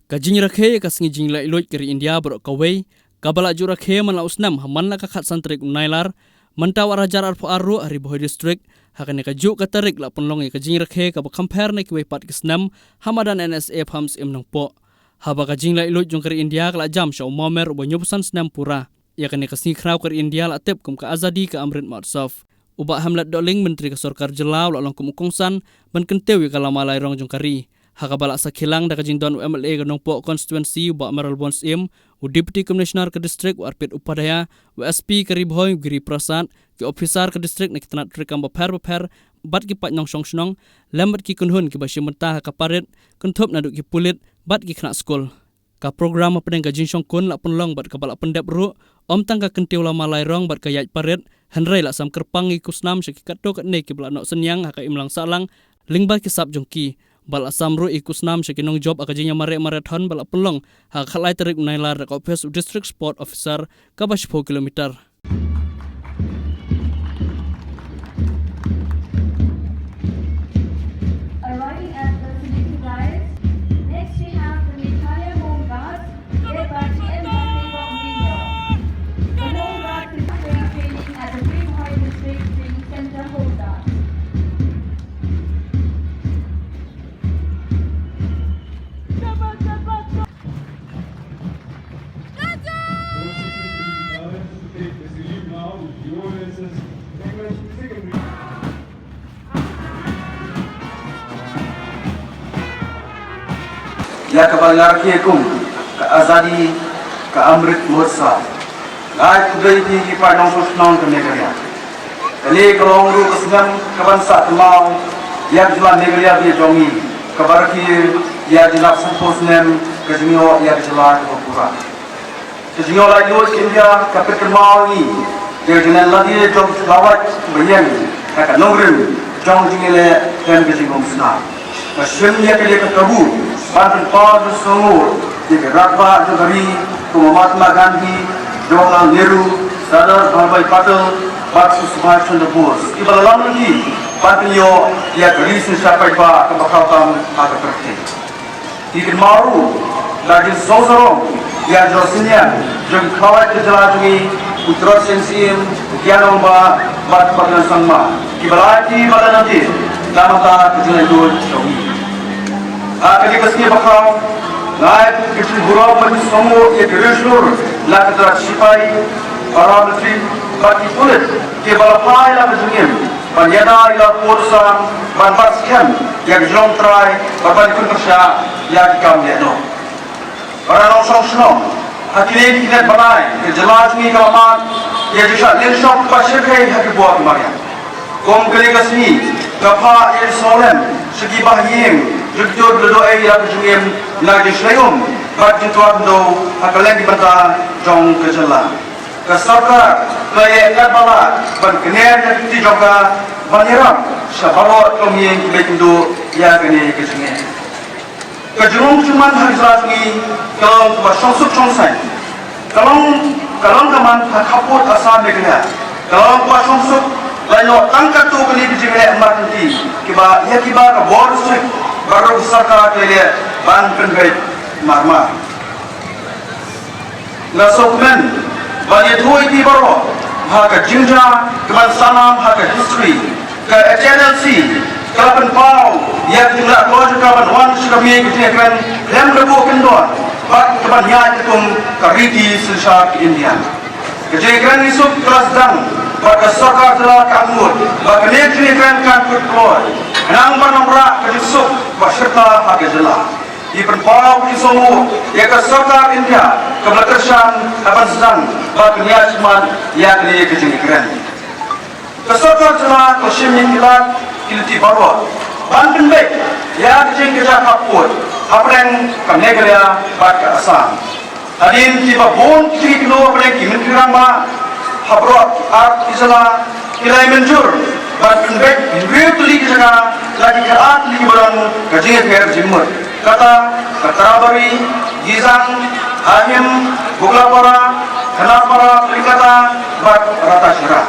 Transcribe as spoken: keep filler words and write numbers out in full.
Ka jingrakhe ïa ka sngi jinglaitluid ka ri India baroh kawei, kaba la ju rakhe man la u snem ha man la ka khatsan tarik u Nailar, mynta u arhajar arphew ar ruh ha Ri Bhoi District, ha kane kajuh ka tarik la pynlong ïa ka jingrakhe kaba kham pher na kiwei pat ki snem, ha madan N S A Farm Syiem Nongpoh. Haba ka jinglaitluid jong ka ri India ka la jam sha u Mawmer uba hynñiewphew san snem pura. Ïa kane ka sngi khraw ka ri India la tip kum ka Azadi ka Amrit Mahotsav. U Bah Hamlet Dohling, Myntri ka Sorkar Jylla, u la long kum u kongsan ban kyntiew ïa ka lama lai rong jong ka ri. Ha kaba la sakhi lang da ka jingdon u M L A ka Nongpoh Constituency, u Bah Mayralborn Syiem, u Deputy Commissioner ka District, u Arpit Upadhyaya, u S P ka Ri Bhoi, u Giri Prasad, ki ophisar ka District na ki tnat treikam bapher bapher, bad ki paid nongshong shnong, lem bad ki kynhun kiba shim bynta ha ka parade, kynthup naduh ki pulit, bad ki khynnah skul. Ka program hapdeng ka jingshongkun la pynlong bad kaba la pyndep ruh, ym tang ka kyntiew lama lai rong bad ka ïaid parade, hynrei la sam kyrpang ïa ki khusnam sha ki katto katne kiba la noh synñiang ha ka imlang sahlang, lyngba ki sap jong ki. Bad la sam ruh ïa ki khusnam sha ki nongjop ha ka jingïamareh marathon ba la pynlong ha ka khatlai tarik u Nailar da ka ophis u District Sport Officer kaba shiphew kilometer. Arriving at the Silic Rise, next we have the Meghalaya Home Guards, led by T M Bhante Kongmiyo. The Home Guards is training at the Ri Bhoi District Training Center Home Guards. Ïa kaba la rakhe kum ka Azadi ka Amrit Mahotsav. Nga ai khublei ïa phi ki paid nongshong shnong ka Meghalaya. Kane ka long ruh ka snem kaban sah kynmaw ïa ka jylla Meghalaya ba ïeit jong ngi, kaba rakhe ïa ka jingdap sanphew snem ka jingïoh ïa ka jylla kaba pura. Ka jingïoh laitluid ka India ka pynkynmaw ïa ngi ïa ka jingleh lade jong ki khlawait kiba ïeng ha ka nongrim jong ka jingïaleh khlem ka jingmynsngew. Nga shim ïa kane ka kabu ban pynpaw jingsngewnguh ïa ki rangbah jong ka ri kum u Mahatma Gandhi, Jawaharlal Nehru, Sardar Vallabhbhai Patel bad u Subhash Chandra Bose, kiba la lam lynti ban pynïoh ïa ka ri synshar paidbah kaba khraw tam ha ka pyrthei. Ngi kynmaw ruh da ka jingsngew sarong ïa ka jingïaseng jong ki khlawait ka jylla jong ngi, u Tirot Sing Syiem, u Gyan Rangbah bad u Bah Klen Sangma, kiba la aiti bad la nangtei na ka bynta ka jinglaitluid jong ngi. Ha kane ka sngi bakhraw, nga ai ka jingburom bad jingsngewnguh ïa ki riewshlur na ka tnat shipai, paramilitary bad ki pulit kiba la phai la ka jingim ban ïada ïa la ka por ka sang, ban bat skhem ïa ka jinglong trai bad ban ïakhun pyrshah ïa ki kam leh noh. Para nongshong shnong, ha kine ki khyndai bnai ka jylla jong ngi ka la mad ïa ka jingshah lynshop ba shyrkhei ha ki bor ki mariang. Kum kane ka sngi, nga phah ïa ka jingsngewlem sha ki bahaïing jong kito kiba la duh ei ïa ka jingim na ka jingshlei um bad jingtwa khyndew ha kylleng ki bynta jong ka jylla. Ka sorkar ka la ïeh katba lah ban kner ïa ka kti jong ka ban ïarap sha baroh ki longïing kiba ïeit kynduh ïa kane ka jingeh. Ka jinglong jingman ha ka jylla jong ngi ka long kaba shongsuk shongsaiñ. Ka long, ka long ka man ha khappud Assam, Meghalaya. Ka long kaba shongsuk lait noh tang katto katne ka jingeh markynti kiba ïa kiba ka bor district bad ruh ka sorkar ka la ïeh ban pynbeit marmar. Nga sngewkmen ban ïathuh ïa phi baroh ha ka jingjia kaban sah nam ha ka history. Ka H N L C ka la pynpaw ïa ka jingleh kloi jong ka ban wan sha ka miej ka jingïakren khlem da buh kyndon bad kaban ïaid katkum ka riti synshar ka India. Ka jingïakren ngi suk ka la sdang bad ka sorkar jylla ka angnud ba kane ka jingïakren kan kut kloi khnang ban wanrah ka jingsuk ba shyrta ha ka jylla. Ngi pynpaw ka jingsngewnguh ïa ka sorkar India kaba la kyrshan ha ban sdang bad pynïaid shmat ïa kane ka jingïakren. Ka sorkar jylla ka la shim ïa ki lad ki lynti baroh ban pynbeit ïa ka jingkjat khappud hapdeng ka Meghalaya bad ka Assam. Hadien kiba bun ki jingkynnoh hapdeng ki myntri rangbah ha baroh ar ki jylla, ki la ïa mynjur ban pynbeit hynriew tylli ki jaka na ki khatar tylli kiba don ka jingïapher jingmut, kata ka Tarabari, Gizang, Hamhim, Buglapara, Khanapara, Pyrkhat bad Ratacherra.